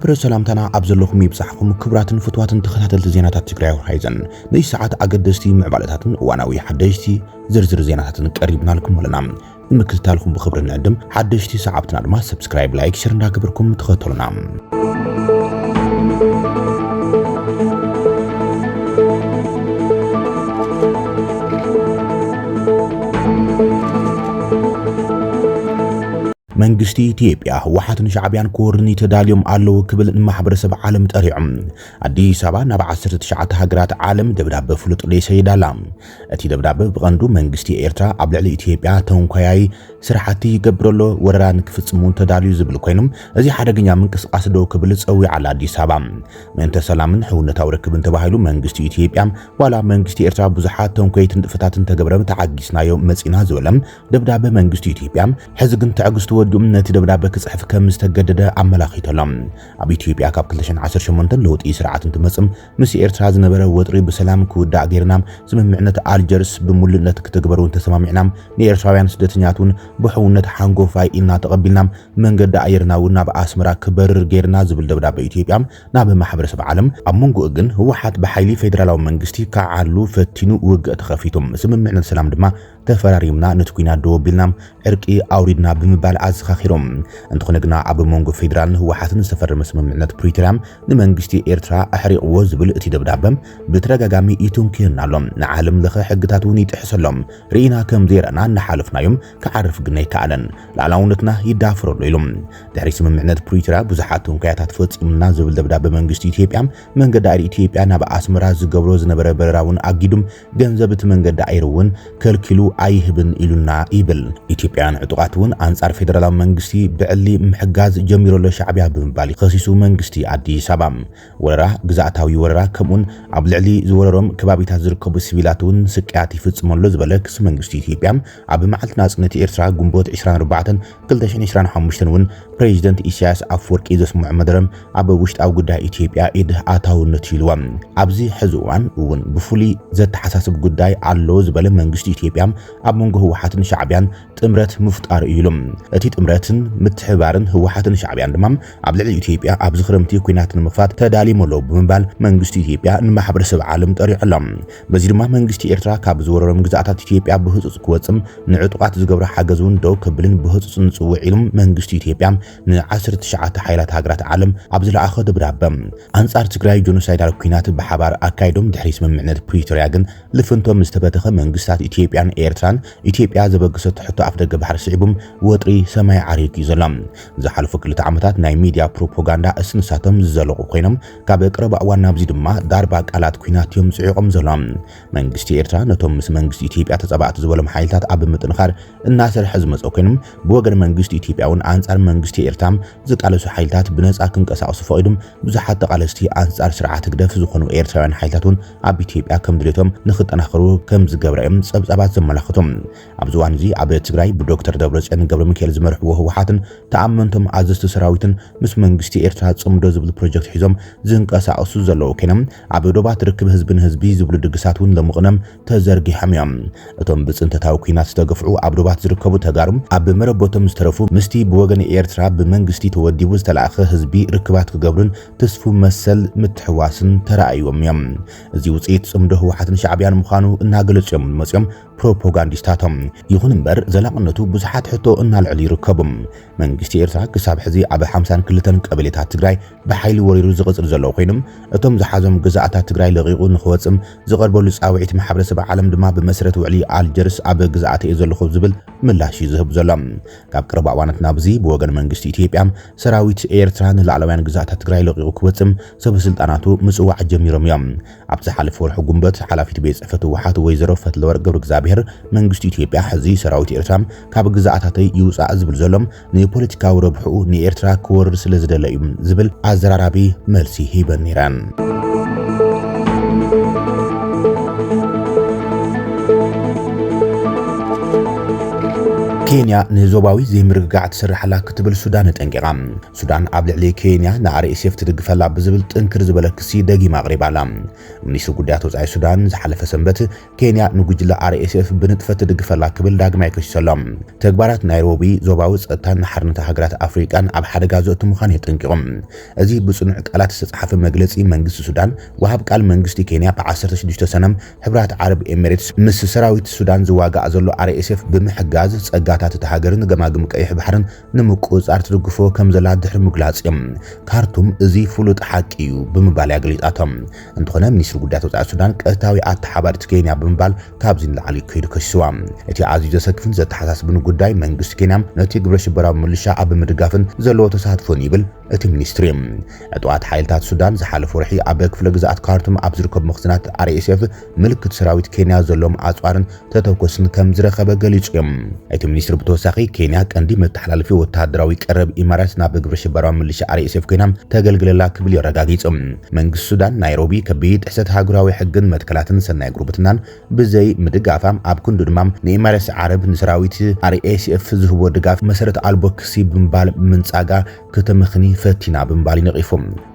ክብረ ሰላምታና ኣብ ዘለኹም ይብጻሕኩም። ክቡራትን ፍትዋትን ተኸታተልቲ ዜናታት ትግራይ ወርሃይዘን፣ ንዚ ሰዓት ኣገደስቲ ምዕባለታትን እዋናዊ ሓደሽቲ ዝርዝር ዜናታትን ቀሪብናልኩም ኣለና። ንምክትታልኩም ብኽብሪ ንዕድም። ሓደሽቲ ሰዓብትና ድማ ሰብስክራይብ፣ ላይክ፣ ሸር እንዳገበርኩም ተኸተሉና። መንግስቲ ኢትዮጵያ ህወሓትን ሻዕቢያን ክወርኒ ተዳልዮም ኣለዉ ክብል ንማሕበረሰብ ዓለም ጠሪዖም። ኣዲስ ኣበባ ናብ ዓሰርተ ትሽዓተ ሃገራት ዓለም ደብዳበ ፍሉጥ ደይሰ ይዳላ። እቲ ደብዳበ ብቐንዱ መንግስቲ ኤርትራ ኣብ ልዕሊ ኢትዮጵያ ተንኮያይ ስራሕቲ ይገብር ኣሎ፣ ወረራ ንክፍጽም እውን ተዳልዩ ዝብል ኮይኖም፣ እዚ ሓደገኛ ምንቅስቃስ ደው ክብል ጸዊዓ ኣላ ኣዲስ ኣበባ። ምእንተ ሰላምን ሕውነታዊ ርክብን ተባሂሉ መንግስቲ ኢትዮጵያ ዋላ መንግስቲ ኤርትራ ብዙሓት ተንኮይቲ ንጥፈታት እንተገብረ ተዓጊስናዮ መጺና ዝበለ ደብዳበ መንግስቲ ኢትዮጵያ፣ ሕዚ ግን ትዕግስቱ ወዲኡ ነቲ ደብዳበ ክጽሕፍ ከም ዝተገደደ ኣመላኺቱ ኣሎ። ኣብ ኢትዮጵያ ካብ ክልተ ሽሕን ዓሰርተ ሸሞንተን ለውጢ ስርዓት እንትመጽእ ምስ ኤርትራ ዝነበረ ወጥሪ ብሰላም ክውዳእ ገይርና፣ ስምምዕነት ኣልጀርስ ብምሉእነት ክትግበር እውን ተሰማሚዕና፣ ንኤርትራውያን ስደተኛት እውን ብሕውነት ሓንጎፋይ ኢልና ተቐቢልና፣ መንገዲ ኣየርና እውን ናብ ኣስመራ ክበርር ገይርና ዝብል ደብዳበ ኢትዮጵያ ናብ ማሕበረሰብ ዓለም፣ ኣብ መንጎኡ ግን ህወሓት ብሓይሊ ፌደራላዊ መንግስቲ ክዓሉ ፈቲኑ ውግእ ተኸፊቱ። ስምምዕነት ሰላም ድማ ተፈራሪምና፣ ነቲ ኲናት ደው ኣቢልና፣ ዕርቂ ኣውሪድና ብምባል ኣዘኻኺሮም። እንተኾነ ግና ኣብ መንጎ ፌደራልን ህወሓትን ዝተፈረመ ስምምዕነት ፕሪቶርያ ንመንግስቲ ኤርትራ ኣሕሪቕዎ ዝብል እቲ ደብዳበ ብተደጋጋሚ ይትንክየና ኣሎ። ንዓለም ለኸ ሕግታት እውን ይጥሕስ ኣሎ። ርኢና ከም ዘይረኣና እናሓለፍናዮም ክዓርፍ ግን ኣይከኣለን። ሉዓላውነትና ይዳፈር ኣሎ ኢሎም። ድሕሪ ስምምዕነት ፕሪቶርያ ብዙሓት ትንኮያታት ፈጺሙና ዝብል ደብዳበ መንግስቲ ኢትዮጵያ መንገዲ ኣየር ኢትዮጵያ ናብ ኣስመራ ዝገብሮ ዝነበረ በረራ እውን ኣጊዱ፣ ገንዘብ እቲ መንገዲ ኣየር እውን ከልኪሉ ኣይህብን ኢሉና ይብል። ኢትዮጵያውያን ዕጡቓት እውን ኣንጻር ፌደራላዊ መንግስቲ ብዕሊ ምሕጋዝ ጀሚሩ ኣሎ ሻዕቢያ ብምባል ከሲሱ መንግስቲ ኣዲስ ኣበባ። ወረራ፣ ግዝኣታዊ ወረራ፣ ከምኡውን ኣብ ልዕሊ ዝወረሮም ከባቢታት ዝርከቡ ሲቪላት እውን ስቅያት ይፍጽም ኣሎ ዝበለ ክሲ መንግስቲ ኢትዮጵያ፣ ኣብ መዓልቲ ናጽነት ኤርትራ ግንቦት ዕስራን ኣርባዕተን ክልተ ሽሕን ዕስራን ሓሙሽተን እውን ፕሬዚደንት ኢሳያስ ኣፈወርቂ ዘስምዖ መደረ ኣብ ውሽጣዊ ጉዳይ ኢትዮጵያ ኢድ ኣታውነት ኢልዋ። ኣብዚ ሕዚ እዋን እውን ብፍሉይ ዘተሓሳስብ ጉዳይ ኣሎ ዝበለ መንግስቲ ኢትዮጵያ ኣብ መንጎ ህወሓትን ሻዕቢያን ጥምረት ምፍጣር እዩ ኢሉ። እቲ ጥምረትን ምትሕብባርን ህወሓትን ሻዕቢያን ድማ ኣብ ልዕሊ ኢትዮጵያ ኣብዚ ክረምቲ ኲናት ንምኽፋት ተዳልዮም ኣለዉ ብምባል መንግስቲ ኢትዮጵያ ንማሕበረሰብ ዓለም ጠሪዑ ኣሎ። በዚ ድማ መንግስቲ ኤርትራ ካብ ዝወረሮም ግዝኣታት ኢትዮጵያ ብህጹጽ ክወጽም ንዕጡቓት ዝገብሮ ሓገዝ እውን ደው ከብልን ብህጹጽ ንጽውዕ ኢሉ መንግስቲ ኢትዮጵያ ን ዓሰርተ ትሽዓተ ሓይላት ሃገራት ዓለም ኣብ ዝለኣኾ ደብዳበ። ኣንጻር ትግራይ ጆኖሳይዳል ኲናት ብሓባር ኣካይዶም ድሕሪ ስምምዕነት ፕሪቶርያ ግን ልፍንቶም ዝተበተኸ መንግስታት ኢትዮጵያን ኤርትራን ኢትዮጵያ ዘበገሰቶ ሕቶ ኣፍደገ ባሕሪ ስዒቡ ወጥሪ ሰማይ ዓሪጉ እዩ ዘሎ። ዝሓለፉ ክልተ ዓመታት ናይ ሚድያ ፕሮፓጋንዳ እስንሳቶም ዝዘለቑ ኮይኖም ካብ ቀረባ እዋን ናብዚ ድማ ዳርባ ቃላት ኲናት እዮም ጽዒቖም ዘለዉ። መንግስቲ ኤርትራ ነቶም ምስ መንግስቲ ኢትዮጵያ ተጻባእቲ ዝበሎም ሓይልታት ኣብ ምጥንኻር እናሰርሐ ዝመጸ ኮይኖም ብወገን መንግስቲ ኢትዮጵያ እውን ኣንጻር መንግስቲ ኤርትራ ዝቃለሱ ሓይልታት ብነጻ ክንቀሳቐሱ ፈቒዶም ብዙሓት ተቓለስቲ ኣንጻር ስርዓት ህግደፍ ዝኾኑ ኤርትራውያን ሓይልታት እውን ኣብ ኢትዮጵያ ከም ድሌቶም ንኽጠናኸሩ ከም ዝገብረ እዮም ጸብጻባት ዘመላኽቱ። ኣብዚ እዋን እዚ ኣብ ትግራይ ብዶክተር ደብረጽዮን ገብረ ሚካኤል ዝመርሕዎ ህወሓትን ተኣመንቶም ኣዘዝቲ ሰራዊትን ምስ መንግስቲ ኤርትራ ጽምዶ ዝብል ፕሮጀክት ሒዞም ዝንቀሳቐሱ ዘለዉ ኮይኖም ኣብ ዶባት ርክብ ህዝቢ ንህዝቢ ዝብሉ ድግሳት እውን ለምቕነም ተዘርጊሖም እዮም። እቶም ብጽንተታዊ ኲናት ዝተገፍዑ ኣብ ዶባት ዝርከቡ ተጋሩ ኣብ መረበቶም ዝተረፉ ምስቲ ብወገን ኤርትራ ብመንግስቲ ተወዲቡ ዝተላእኸ ህዝቢ ርክባት ክገብሩን ትስፉ መሰል ምትሕዋስን ተራእይዎም እዮም። እዚ ውጽኢት ጽምዶ ህወሓትን ሻዕቢያን ምዃኑ እናገለጹ እዮም ዝመጽኦም ፕሮፓጋንዲስታቶም። ይኹን እምበር ዘላቕነቱ ብዙሓት ሕቶ እናልዕሉ ይርከቡ። መንግስቲ ኤርትራ ክሳብ ሕዚ ኣብ ሓምሳን ክልተን ቀበሌታት ትግራይ ብሓይሊ ወሪሩ ዝቕጽል ዘሎ ኮይኑ፣ እቶም ዝሓዞም ግዝኣታት ትግራይ ለቒቑ ንኽወጽም ዝቐርበሉ ጻውዒት ማሕበረሰብ ዓለም ድማ ብመሰረት ውዕሊ ኣልጀርስ ኣብ ግዝኣት እየ ዘለኹ ዝብል ምላሽ እዩ ዝህብ ዘሎ። ካብ ቀረባ እዋናት ናብዚ ብወገን መንግስቲ ኢትዮጵያ ሰራዊት ኤርትራ ንላዕለዋያን ግዝኣታት ትግራይ ለቒቑ ክወጽም ሰበ ስልጣናቱ ምጽዋዕ ጀሚሮም እዮም። ኣብ ዝሓለፈ ወርሒ ጉንበት ሓላፊት ቤት ጽሕፈት ህወሓት ወይዘሮ ፈትለወርቅ ገብረ እግዚኣብሔር መንግስቲ ኢትዮጵያ ሕዚ ሰራዊት ኤርትራ ካብ ግዝኣታተይ ይውጻእ ዝብል ዘሎ ንፖለቲካዊ ረብሕኡ ንኤርትራ ክወርር ስለ ዝደለ እዩ ዝብል ኣዘራራቢ መልሲ ሂበን ነይረን። ኬንያ ንዞባዊ ዘይምርግጋዕ ትሰርሕ ኣላ ክትብል ሱዳን ኣጠንቂቓ። ሱዳን ኣብ ልዕሊ ኬንያ ንኣርኤስኤፍ ትድግፍ ኣላ ብዝብል ጥንክር ዝበለ ክሲ ደጊማ ኣቕሪባ ኣላ። ሚኒስትሪ ጉዳያት ወጻኢ ሱዳን ዝሓለፈ ሰንበት ኬንያ ንጉጅለ ኣርኤስኤፍ ብንጥፈት ትድግፍ ኣላ ክብል ዳግማይ ከሲሱ ኣሎ። ተግባራት ናይሮቢ ዞባዊ ጸጥታን ንሓርነት ሃገራት ኣፍሪቃን ኣብ ሓደጋ ዘእቱ ምዃኑ የጠንቂቑ። እዚ ብጽኑዕ ቃላት ዝተጻሕፈ መግለጺ መንግስቲ ሱዳን፣ ወሃብ ቃል መንግስቲ ኬንያ ብ ዓሰርተ ሽዱሽተ ሰነ ሕቡራት ዓረብ ኤሚሬትስ ምስ ሰራዊት ሱዳን ዝዋጋእ ዘሎ ኣርኤስኤፍ ብምሕጋዝ ጸጋታት እታ ሃገርን ገማግም ቀይሕ ባሕርን ንምቁጽጻር ትድግፎ ከም ዘላ ድሕሪ ምግላጽ እዮም። ካርቱም እዚ ፍሉጥ ሓቂ እዩ ብምባል እያ ገሊጻቶ። እንተኾነ ሚኒስትሪ ጉዳያት ወጻኢ ሱዳን ቀጥታዊ ኣተሓባሪት ኬንያ ብምባል ካብዚ ንላዕሊ ከይዱ ከሲስዋ። እቲ ኣዝዩ ዘሰክፍን ዘተሓሳስብን ጉዳይ መንግስቲ ኬንያ ነቲ ግብረ ሽበራዊ ምልሻ ኣብ ምድጋፍን ዘለዎ ተሳትፎን ይብል እቲ ሚኒስትሪ። ዕጡቓት ሓይልታት ሱዳን ዝሓለፈ ወርሒ ኣብ ክፍለ ግዝኣት ካርቱም ኣብ ዝርከቡ መኽዘናት ኣርኤስኤፍ ምልክት ሰራዊት ኬንያ ዘለዎም ኣጽዋርን ተተኮስን ከም ዝረኸበ ገሊጹ እዮም። እቲ ሚኒስትሪ ብተወሳኺ ኬንያ ቀንዲ መተሓላለፊ ወተሃደራዊ ቀረብ ኢማራት ናብ ግብረ ሽበራዊ ምልሻ ኣርኤስኤፍ ኮይና ተገልግለላ ክብል እዩ ኣረጋጊጹ። መንግስቲ ሱዳን ናይሮቢ ከቢድ ጥሕሰት ሃገራዊ ሕግን መትከላትን ሰናይ ጉርብትናን ብዘይ ምድጋፋ ኣብ ክንዱ ድማ ንኢማራት ዓረብ ንሰራዊት ኣርኤስኤፍ ዝህቦ ድጋፍ መሰረት ኣልቦ ክሲ ብምባል ምንጻጋ ከተመኽኒ ፈቲና ብምባል እዩ ነቒፉ።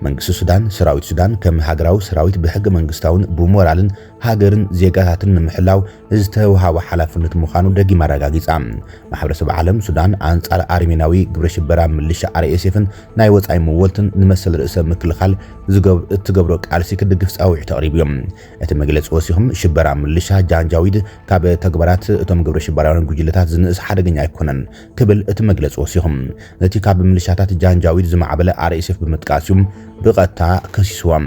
መንግስቲ ሱዳን ሰራዊት ሱዳን ከም ሃገራዊ ሰራዊት ብሕገ መንግስታውን ብሞራልን ሃገርን ዜጋታትን ንምሕላው ዝተውሃበ ሓላፍነት ምዃኑ ደጊማ ኣረጋጊጻ። ማሕበረሰብ ዓለም ሱዳን ኣንጻር ኣርሜናዊ ግብረ ሽበራ ምልሻ ኣርኤስኤፍን ናይ ወጻኢ መወልትን ንመሰል ርእሰ ምክልኻል ዝገብ-፣ እትገብሮ ቃልሲ ክድግፍ ጻውዒት ኣቕሪቡ እዩ። እቲ መግለጺ ወሲኹም ሽበራ ምልሻ ጃንጃዊድ ካብ ተግባራት እቶም ግብረ ሽበራውያን ጉጅለታት ዝንእስ ሓደገኛ ኣይኮነን ክብል እቲ መግለጺ ወሲኹም። ነቲ ካብ ምልሻታት ጃንጃዊድ ዝማዕበለ ኣርኤስኤፍ ብምጥቃስ እዩ ብቐጥታ ከሲስዎም።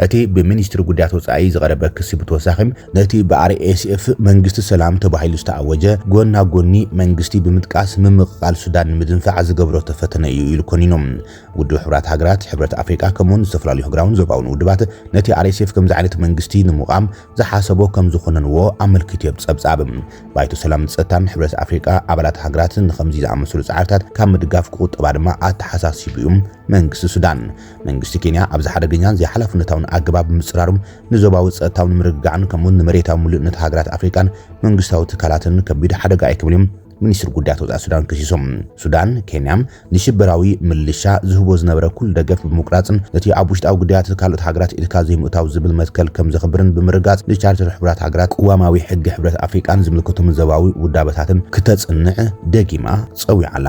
እቲ ብሚኒስትሪ ጉዳያት ወጻኢ ዝቐረበ ክሲ ብተወሳኺ ነቲ ብኣርኤስኤፍ መንግስቲ ሰላም ተባሂሉ ዝተኣወጀ ጎና ጎኒ መንግስቲ ብምጥቃስ ምምቕቓል ሱዳን ንምድንፋዕ ዝገብሮ ተፈተነ እዩ ኢሉ ኮኒኑ። ውድብ ሕቡራት ሃገራት፣ ሕብረት ኣፍሪቃ ከምኡውን ዝተፈላለዩ ሃገራውን ዞባውን ውድባት ነቲ ኣርኤስኤፍ ከምዚ ዓይነት መንግስቲ ንምቋም ዝሓሰቦ ከም ዝኾነንዎ ኣመልኪቱ ኣብ ጸብጻብ። ባይቶ ሰላምን ጸጥታን ሕብረት ኣፍሪቃ ኣባላት ሃገራት ንኸምዚ ዝኣመሰሉ ጻዕርታት ካብ ምድጋፍ ክቑጠባ ድማ ኣተሓሳሲቡ እዩ መንግስቲ ሱዳን። መንግስቲ ኬንያ ኣብዚ ሓደገኛን ዘይሓላፍነታውን ኣገባብ ምጽራሩ ንዞባዊ ጸጥታውን ምርግጋዕን ከምኡውን ንመሬታዊ ምሉእነት ሃገራት ኣፍሪቃን መንግስታዊ ትካላትን ከቢድ ሓደጋ እዩ ክብል እዩ ሚኒስትሪ ጉዳያት ወጻኢ ሱዳን ከሲሱ። ሱዳን፣ ኬንያ ንሽበራዊ ምልሻ ዝህቦ ዝነበረ ኩሉ ደገፍ ብምቁራጽን ነቲ ኣብ ውሽጣዊ ጉዳያት ካልኦት ሃገራት ኢድካ ዘይምእታው ዝብል መትከል ከም ዘኽብርን ብምርጋጽ ንቻርተር ሕቡራት ሃገራት፣ ቅዋማዊ ሕጊ ሕብረት ኣፍሪቃን ዝምልከቶም ዞባዊ ውዳበታትን ክተጽንዕ ደጊማ ጸዊዓላ።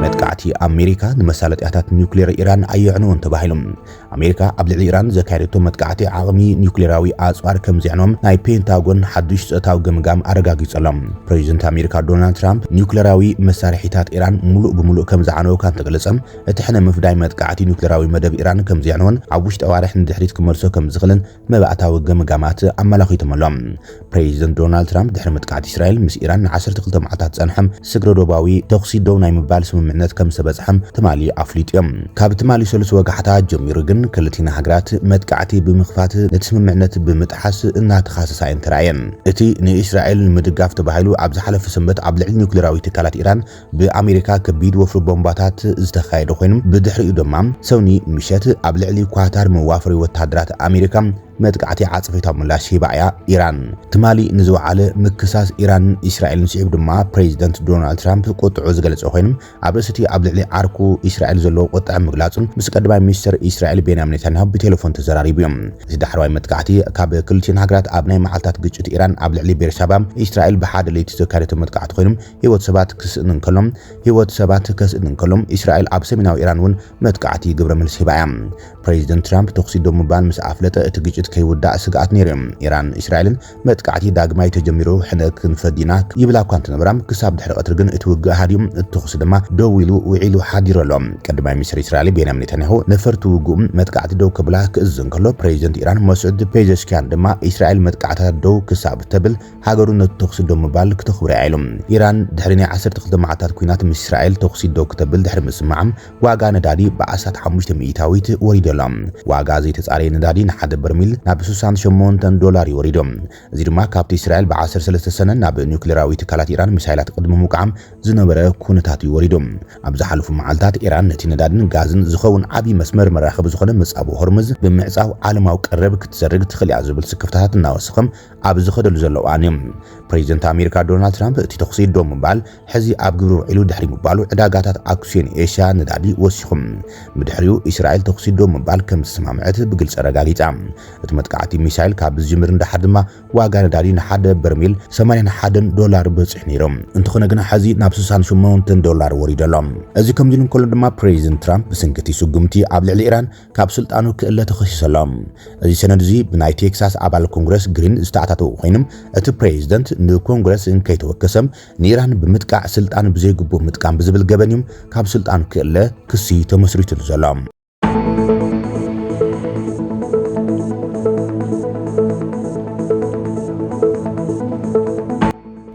መጥቃዕቲ ኣሜሪካ ንመሳለጥያታት ኒውክሌር ኢራን ኣየዕንዎን ተባሂሉ። ኣሜሪካ ኣብ ልዕሊ ኢራን ዘካየደቶ መጥቃዕቲ ዓቕሚ ኒውክሌራዊ ኣጽዋር ከም ዘዕነዎም ናይ ፔንታጎን ሓድሽ ጸጥታዊ ገምጋም ኣረጋጊጹ ኣሎ። ፕሬዚደንት ኣሜሪካ ዶናልድ ትራምፕ ኒውክሌራዊ መሳርሒታት ኢራን ሙሉእ ብሙሉእ ከም ዝዓነወ እኳ እንተገለጸ፣ እቲ ሕነ ምፍዳይ መጥቃዕቲ ኒውክሌራዊ መደብ ኢራን ከም ዘዕነወን ኣብ ውሽጢ ኣዋርሕ ንድሕሪት ክመልሶ ከም ዝኽእልን መባእታዊ ገምጋማት ኣመላኺቶም ኣሎ። ፕሬዚደንት ዶናልድ ትራምፕ ድሕሪ መጥቃዕቲ እስራኤል ምስ ኢራን ንዓሰርተ ክልተ መዓልታት ዝጸንሐ ስግረ ዶባዊ ተኹሲ ደው ናይ ምባል ስምምዕነት ከም ዝተበጽሐ ትማሊ ኣፍሊጡ እዮም። ካብ ትማሊ ሰሉስ ወጋሕታ ጀሚሩ ግን ክልቲኤን ሃገራት መጥቃዕቲ ብምኽፋት ነቲ ስምምዕነት ብምጥሓስ እናተኻሰሳ እየን ተራእየን። እቲ ንእስራኤል ንምድጋፍ ተባሂሉ ኣብ ዝሓለፈ ሰንበት ኣብ ልዕሊ ኒውክሌራዊ ትካላት ኢራን ብኣሜሪካ ከቢድ ወፍሪ ቦምባታት ዝተኻየደ ኮይኑ፣ ብድሕሪኡ ድማ ሰውኒ ምሸት ኣብ ልዕሊ ኳታር መዋፈሪ ወተሃደራት ኣሜሪካ መጥቃዕቲ ዓጸፋዊ ምላሽ ሂባ እያ ኢራን። ትማሊ ንዝወዓለ ምክሳስ ኢራንን እስራኤልን ስዒቡ ድማ ፕሬዚደንት ዶናልድ ትራምፕ ቁጥዑ ዝገለጸ ኮይኑ፣ ኣብ ርእሲ እቲ ኣብ ልዕሊ ዓርኩ እስራኤል ዘለዎ ቁጥዐ ምግላጹን ምስ ቀዳማይ ሚኒስትር እስራኤል ቤንያሚን ኔታንያሁ ብቴሌፎን ተዘራሪቡ እዩ። እቲ ዳሕረዋይ መጥቃዕቲ ካብ ክልቲኤን ሃገራት ኣብ ናይ መዓልታት ግጭት ኢራን ኣብ ልዕሊ ቤርሻባ እስራኤል ብሓደ ለይቲ ዘካየደቶ መጥቃዕቲ ኮይኑ፣ ህይወት ሰባት ክስእን እንከሎ፣ ህይወት ሰባት ከስእን እንከሎ፣ እስራኤል ኣብ ሰሜናዊ ኢራን እውን መጥቃዕቲ ግብረ መልሲ ሂባ እያ። ፕሬዚደንት ትራምፕ ተኹሲ ደው ምባል ምስ ኣፍለጠ እቲ ግጭት ከይውዳእ ስግኣት ነይሩ እዩ። ኢራን እስራኤልን መጥቃዕቲ ዳግማይ ተጀሚሩ ሕነ ክንፈዲ ኢና ይብላ እኳ እንተነበራ፣ ክሳብ ድሕሪ ቀትሪ ግን እቲ ውግእ ሃዲኡ፣ እቲ ተኹሲ ድማ ደው ኢሉ ውዒሉ ሓዲሩ ኣሎ። ቀዳማይ ሚኒስትር እስራኤል ቤንያሚን ኔታንያሁ ነፈርቲ ውግኡ መጥቃዕቲ ደው ከብላ ክእዝዝ እንከሎ፣ ፕሬዚደንት ኢራን መስዑድ ፔዘሽኪያን ድማ እስራኤል መጥቃዕትታት ደው ክሳብ ተብል ሃገሩ ነቲ ተኹሲ ደው ምባል ክተኽብሮ እያ ኢሉ። ኢራን ድሕሪ ናይ ዓሰርተ ክልተ መዓልታት ኲናት ምስ እስራኤል ተኹሲ ደው ክተብል ድሕሪ ምስምዓም፣ ዋጋ ነዳዲ ብኣስታት ሓሙሽተ ሚእታዊት ወሪዱ ኣሎ። ዋጋ ዘይተጻረየ ነዳዲ ንሓደ በርሚል ናብ ስሳን ሸሞንተን ዶላር እዩ ወሪዱ። እዚ ድማ ካብቲ እስራኤል ብ ዓሰርተ ሰለስተ ሰነ ናብ ኒውክሌራዊ ትካላት ኢራን ሚሳይላት ቅድሚ ምውቃዓም ዝነበረ ኩነታት እዩ ወሪዱ። ኣብ ዝሓለፉ መዓልታት ኢራን ነቲ ነዳድን ጋዝን ዝኸውን ዓቢ መስመር መራኸቢ ዝኾነ መጻቡ ሆርሙዝ ብምዕጻው ዓለማዊ ቀረብ ክትዘርግ ትኽእል እያ ዝብል ስክፍታታት እናወሰኸ ኣብ ዝኸደሉ ዘለዉ እዋን እዩ። ፕሬዚደንት ኣሜሪካ ዶናልድ ትራምፕ እቲ ተኹሲ ደው ምባል ሕዚ ኣብ ግብሪ ውዒሉ ድሕሪ ምባሉ ዕዳጋታት ኣክሲዮን ኤሽያ ነዳዲ ወሲኹ። ብድሕሪኡ እስራኤል ተኹሲ ደው ምባል ከም ዝተሰማምዐት ብግልጺ ኣረጋጊጻ። እቲ መጥቃዕቲ ሚሳይል ካብ ዝጅምር ንደሓር ድማ ዋጋ ነዳዲ ንሓደ በርሜል ሰማንያን ሓደን ዶላር በጺሑ ነይሩ። እንተኾነ ግና ሕዚ ናብ ስሳን ሸሞንተን ዶላር ወሪዱ ኣሎ። እዚ ከምዚ ኢሉ እንከሎ ድማ ፕሬዚደንት ትራምፕ ብሰንኪ እቲ ስጉምቲ ኣብ ልዕሊ ኢራን ካብ ስልጣኑ ክእለ ተኸሲሱ ኣሎ። እዚ ሰነድ እዚ ብናይ ቴክሳስ ኣባል ኮንግረስ ግሪን ዝተኣታተወ ኮይኑ፣ እቲ ፕሬዚደንት ንኮንግረስ እንከይተወከሰ ንኢራን ብምጥቃዕ ስልጣን ብዘይግቡእ ምጥቃም ብዝብል ገበን እዩ ካብ ስልጣኑ ክእለ ክሲ ተመስሪቱሉ ዘሎ።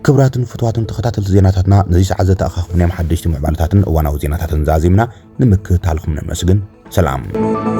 ክቡራትን ፍቱዋትን ተኸታተልቲ ዜናታትና፣ ነዚ ሰዓት ዘተኣኻኸብናዮም ሓደሽቲ ምዕባለታትን እዋናዊ ዜናታትን ዛዚምና ንምክትታልኩም ነመስግን። ሰላም።